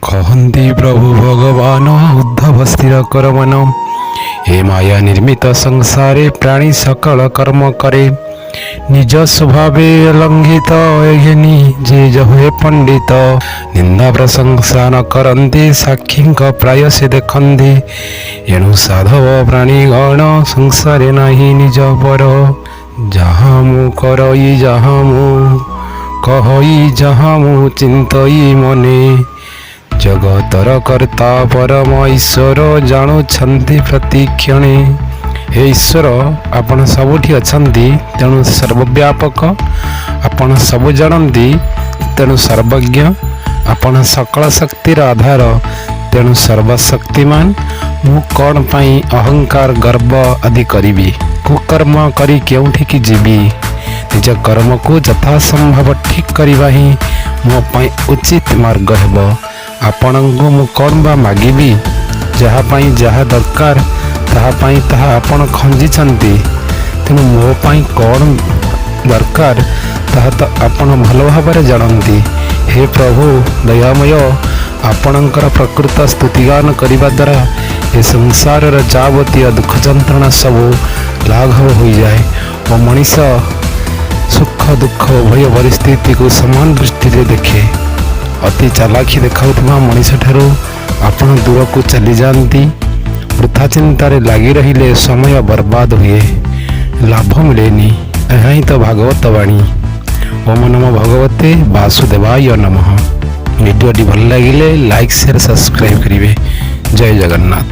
କହନ୍ତି ପ୍ରଭୁ ଭଗବାନ ଉଦ୍ଧବ, ସ୍ଥିର କର ମନ। ଏ ମାୟା ନିର୍ମିତ ସଂସାରେ ପ୍ରାଣୀ ସକଳ କର୍ମ କରେ। ନିଜ ସ୍ୱଭାବେ ଲଙ୍ଘିତ ଘେନି ଯେ ହୁଏ ପଣ୍ଡିତ। ନିନ୍ଦା ପ୍ରଶଂସା ନ କରନ୍ତି, ସାକ୍ଷୀଙ୍କ ପ୍ରାୟ ସେ ଦେଖନ୍ତି। ଏଣୁ ସାଧବ ପ୍ରାଣୀଗଣ, ସଂସାରେ ନାହିଁ ନିଜ ପର। ଯାହା ମୁଁ କରଇ, ଯାହା ମୁଁ କହଇ, ଯାହା ମୁଁ ଚିନ୍ତଇ ମନେ, ଜଗତର କର୍ତ୍ତା ପରମ ଈଶ୍ୱର ଜାଣୁଛନ୍ତି ପ୍ରତିକ୍ଷଣେ। ହେ ଈଶ୍ୱର, ଆପଣ ସବୁଠି ଅଛନ୍ତି, ତେଣୁ ସର୍ବବ୍ୟାପକ। ଆପଣ ସବୁ ଜାଣନ୍ତି, ତେଣୁ ସର୍ବଜ୍ଞ। ଆପଣ ସକଳ ଶକ୍ତିର ଆଧାର, ତେଣୁ ସର୍ବଶକ୍ତିମାନ। ମୁଁ କ'ଣ ପାଇଁ ଅହଙ୍କାର, ଗର୍ବ ଆଦି କରିବି? କୁକର୍ମ କରି କେଉଁଠିକି ଯିବି? ନିଜ କର୍ମକୁ ଯଥାସମ୍ଭବ ଠିକ୍ କରିବା ହିଁ ମୋ ପାଇଁ ଉଚିତ ମାର୍ଗ ହେବ। ଆପଣଙ୍କୁ ମୁଁ କ'ଣ ବା ମାଗିବି? ଯାହା ପାଇଁ ଯାହା ଦରକାର, ତାହା ପାଇଁ ତାହା ଆପଣ ଖଞ୍ଜିଛନ୍ତି। ତେଣୁ ମୋ ପାଇଁ କ'ଣ ଦରକାର, ତାହା ତ ଆପଣ ଭଲ ଭାବରେ ଜାଣନ୍ତି। ହେ ପ୍ରଭୁ ଦୟାମୟ, ଆପଣଙ୍କର ପ୍ରକୃତ ସ୍ତୁତିଗାନ କରିବା ଦ୍ୱାରା ଏ ସଂସାରର ଯାବତୀୟ ଦୁଃଖ ଯନ୍ତ୍ରଣା ସବୁ ଲାଘବ ହୋଇଯାଏ ଓ ମଣିଷ ସୁଖ ଦୁଃଖ ଉଭୟ ପରିସ୍ଥିତିକୁ ସମାନ ଦୃଷ୍ଟିରେ ଦେଖେ। ଅତି ଚାଲାଖି ଦେଖାଉଥିବା ମଣିଷଠାରୁ ଆପଣ ଦୂରକୁ ଚାଲିଯାଆନ୍ତି। ବୃଥା ଚିନ୍ତାରେ ଲାଗି ରହିଲେ ସମୟ ବର୍ବାଦ ହୁଏ, ଲାଭ ମିଳେନି। ଏହା ହିଁ ତ ଭାଗବତ ବାଣୀ। ଓମ ନମୋ ଭଗବତେ ବାସୁଦେବାୟ ନମଃ। ଭିଡ଼ିଓଟି ଭଲ ଲାଗିଲେ ଲାଇକ୍, ସେୟାର, ସବସ୍କ୍ରାଇବ୍ କରିବେ। ଜୟ ଜଗନ୍ନାଥ।